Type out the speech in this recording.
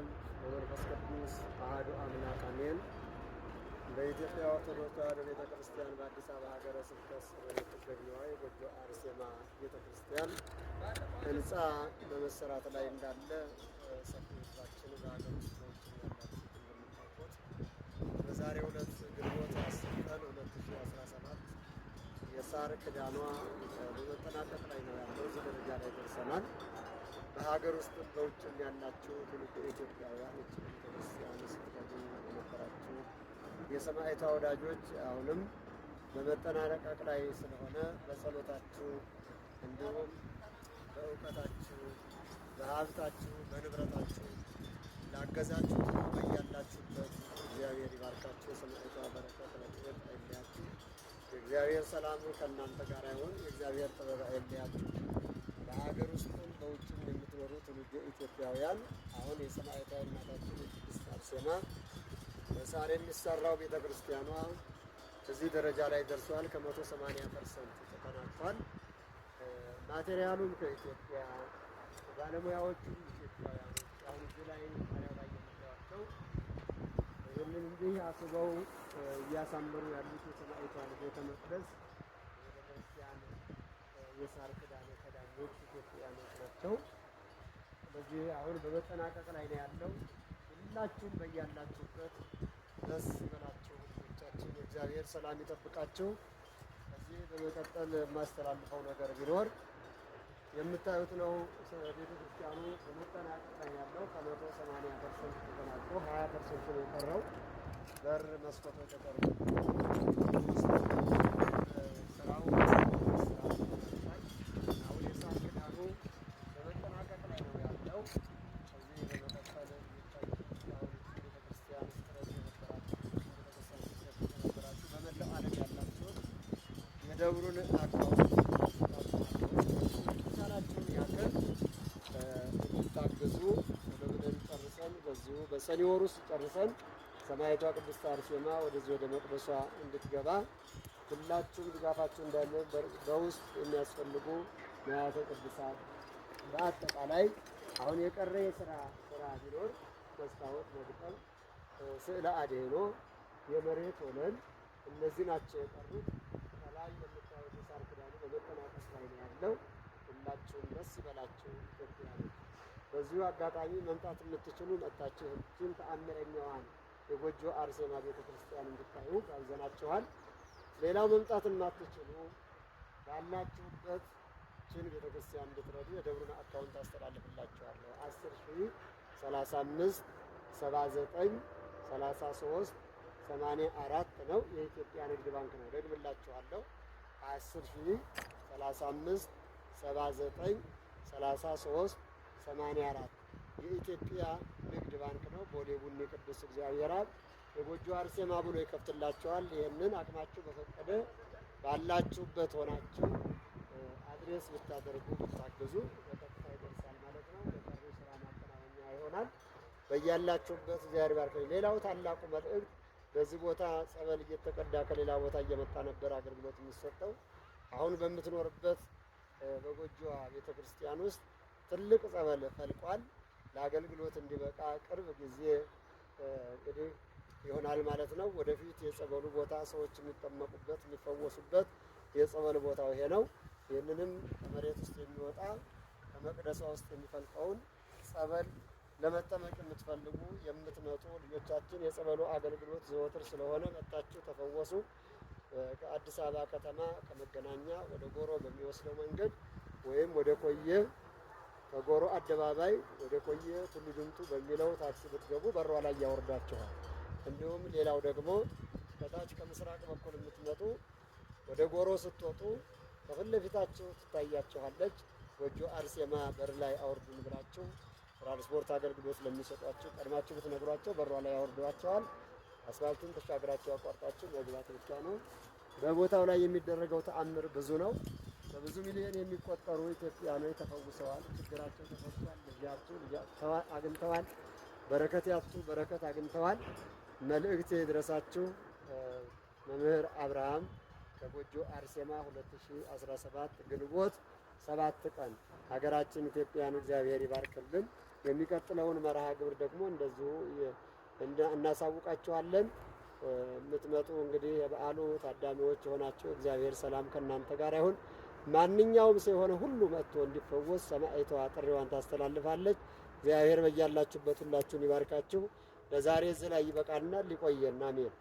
ወወልድ ወመንፈስ ቅዱስ አሐዱ አምላክ አሜን። በኢትዮጵያ ኦርቶዶክስ ተዋሕዶ ቤተ ክርስቲያን በአዲስ አበባ ሀገረ ስብከት ስር የምትገኘዋ የጎጆ አርሴማ ቤተ ክርስቲያን ሕንፃ በመሰራት ላይ እንዳለ ሰፊ ሕዝባችን በሀገር ውስጥ በውጭ ያላችሁት እንደምታውቁት በዛሬው ዕለት ግንቦት 10 ቀን 2017 የሳር ክዳኗ በመጠናቀቅ ላይ ነው ያለው። እዚህ ደረጃ ላይ ደርሰናል። በሀገር ውስጥ በውጭም ያላችሁ ትውልደ ኢትዮጵያውያን እች ቤተክርስቲያን ስትረዱ የነበራችሁ የሰማዕቷ ወዳጆች አሁንም በመጠናቀቅ ላይ ስለሆነ በጸሎታችሁ እንዲሁም በእውቀታችሁ፣ በሀብታችሁ፣ በንብረታችሁ ላገዛችሁ በያላችሁበት እግዚአብሔር ይባርካችሁ። የሰማዕቷ በረከት ረድኤት አይለያችሁ። የእግዚአብሔር ሰላም ከእናንተ ጋር ይሁን። የእግዚአብሔር ጥበብ አይለያችሁ። በሀገር ውስጥም በውጭም የምትኖሩ ትውልደ ኢትዮጵያውያን አሁን የሰማዕቷ እናታችን የቅድስት አርሴማ በሳር የሚሰራው ቤተ ክርስቲያኗ እዚህ ደረጃ ላይ ደርሷል። ከ180% ተጠናቋል። ማቴሪያሉም ከኢትዮጵያ፣ ባለሙያዎቹም ኢትዮጵያውያኖች። አሁን እዚህ ላይ ጣሪያው ላይ የምታዩቸው ይህንን እንዲህ አስበው እያሳመሩ ያሉት የሰማዕቷን ቤተ መቅደስ ቤተ ክርስቲያን የሳር ክዳን የከዳኞች ኢትዮጵያውያኖች ናቸው። ስለዚህ አሁን በመጠናቀቅ ላይ ነው ያለው። ሁላችሁም በያላችሁበት ደስ ይበላችሁ ልጆቻችን፣ የእግዚአብሔር ሰላም ይጠብቃችሁ። ከዚህ በመቀጠል የማስተላልፈው ነገር ቢኖር የምታዩት ነው። ቤተ ክርስቲያኑ በመጠናቀቅ ላይ ያለው ከ180% ተጠናቆ 20% ነው የቀረው። በር መስኮቶች ተቀርቦ ስራው አሁን የሳር ክዳኑ በመጠናቀቅ ላይ ነው ያለው። ከዚህ በመቀጠል ልጆቻችን ቤተክርስቲያን ስትረዱ የነበራችሁ፣ ቤተክርስቲያን ስትሰጡ የነበራችሁ፣ በመላው ዓለም ያላችሁ የደብሩን account የተቻላችሁን ያክል እንድታግዙ ቶሎ ብለን ጨርሰን በዚሁ በሰኔ ወር ውስጥ ጨርሰን ሰማዕቷ ቅድስት አርሴማ ወደዚህ ወደ መቅደሷ እንድትገባ ሁላችሁም ድጋፋችሁ እንዳለ በውስጥ የሚያስፈልጉ ንዋያተ ቅድሳት በአጠቃላይ አሁን የቀረ የስራ ስራ ቢኖር መስታወት መግጠም፣ ስዕለ አድኅኖ፣ የመሬት ወለል እነዚህ ናቸው የቀሩት። ከላይ የምታዩት የሳር ክዳኑ በመጠናቀቅ ላይ ነው ያለው። ሁላችሁም ደስ ይበላችሁ ኢትዮጵያውያን። በዚሁ አጋጣሚ መምጣት የምትችሉ መጥታችሁ እችን ተአምረኛዋን የጎጆ አርሴማ ቤተክርስቲያን እንድታዩ ጋብዘናችኋል። ሌላው መምጣት የማትችሉ ባላችሁበት ችን ቤተክርስቲያን እንድትረዱ የደብሩን account አስተላልፍላችኋለሁ። 10,035 79 33 84 ነው። የኢትዮጵያ ንግድ ባንክ ነው። ደግምላችኋለሁ። 10,035 79 33 84 የኢትዮጵያ ንግድ ባንክ ነው። ቦሌ ቡኒ ቅዱስ እግዚአብሔር አብ የጎጆ አርሴማ ብሎ ይከፍትላችኋል። ይህንን አቅማችሁ በፈቀደ ባላችሁበት ሆናችሁ address ብታደርጉ ብታግዙ በቀጥታ ይደርሳል ማለት ነው። ለቀሪው ስራ ማከናወኛ ይሆናል። በያላችሁበት እግዚአብሔር ይባርክ። ሌላው ታላቁ መልእክት በዚህ ቦታ ጸበል እየተቀዳ ከሌላ ቦታ እየመጣ ነበር አገልግሎት የሚሰጠው። አሁን በምትኖርበት በጎጆዋ ቤተክርስቲያን ውስጥ ትልቅ ጸበል ፈልቋል። ለአገልግሎት እንዲበቃ ቅርብ ጊዜ እንግዲህ ይሆናል ማለት ነው። ወደፊት የጸበሉ ቦታ ሰዎች የሚጠመቁበት የሚፈወሱበት የጸበል ቦታው ይሄ ነው። ይህንንም ከመሬት ውስጥ የሚወጣ ከመቅደሷ ውስጥ የሚፈልቀውን ጸበል ለመጠመቅ የምትፈልጉ የምትመጡ ልጆቻችን የጸበሉ አገልግሎት ዘወትር ስለሆነ መጥታችሁ ተፈወሱ። ከአዲስ አበባ ከተማ ከመገናኛ ወደ ጎሮ በሚወስደው መንገድ ወይም ወደ ኮየ ከጎሮ አደባባይ ወደ ኮየ ቱሉ ድምቱ በሚለው ታክሲ ብትገቡ በሯ ላይ ያወርዳችኋል። እንዲሁም ሌላው ደግሞ ከታች ከምስራቅ በኩል የምትመጡ ወደ ጎሮ ስትወጡ ከፊት ለፊታችሁ ትታያችኋለች። ጎጆ አርሴማ በር ላይ አውርዱን ብላችሁ ትራንስፖርት አገልግሎት ለሚሰጧችሁ ቀድማችሁ ብትነግሯቸው በሯ ላይ ያወርዷቸዋል። አስፋልቱን ተሻግራችሁ አቋርጣችሁ መግባት ብቻ ነው። በቦታው ላይ የሚደረገው ተአምር ብዙ ነው። በብዙ ሚሊዮን የሚቆጠሩ ኢትዮጵያኖች ተፈውሰዋል። ችግራቸው ተፈቷል። ልጅ ያጡ ልጅ አግኝተዋል። በረከት ያጡ በረከት አግኝተዋል። መልእክት ይድረሳችሁ። መምህር አብርሃም ከጎጆ አርሴማ 2017 ግንቦት 7 ቀን። ሀገራችን ኢትዮጵያን እግዚአብሔር ይባርክልን። የሚቀጥለውን መርሃ ግብር ደግሞ እንደዚሁ እናሳውቃችኋለን። የምትመጡ እንግዲህ የበዓሉ ታዳሚዎች የሆናችሁ እግዚአብሔር ሰላም ከእናንተ ጋር ይሁን። ማንኛውም ሰው የሆነ ሁሉ መጥቶ እንዲፈወስ ሰማዕቷ ጥሪዋን ታስተላልፋለች። እግዚአብሔር በያላችሁበት ሁላችሁን ይባርካችሁ። ለዛሬ እዚህ ላይ ይበቃናል። ሊቆየን። አሜን።